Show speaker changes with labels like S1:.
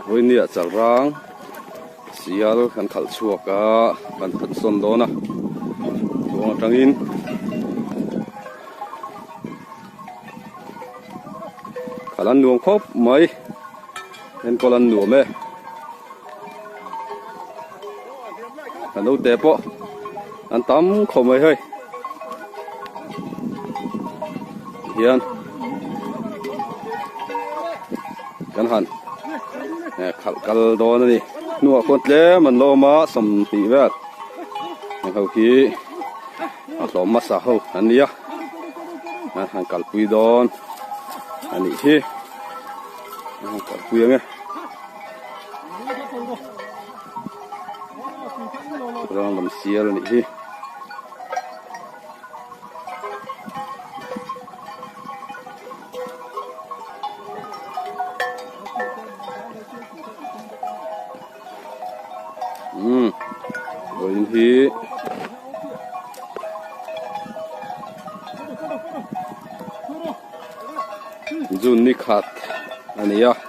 S1: Vawinia chalrang sial kan khalh chhuak a kan put sawn dawn a chuang atangin khalh an nuam khawp mai enkawl an nuam e a naute pawh an tam khawp mai hei hian kan han khalh kal dawn a ni hnuah khuan tlem an lawm a 20 vel heng ho hi a hlawm hmasa ho an ni a an han kalpui dawn a nih hi an han kalpui ang e. Rang lam sial a nih hi. Umm vawiin hi June ni khat a ni a.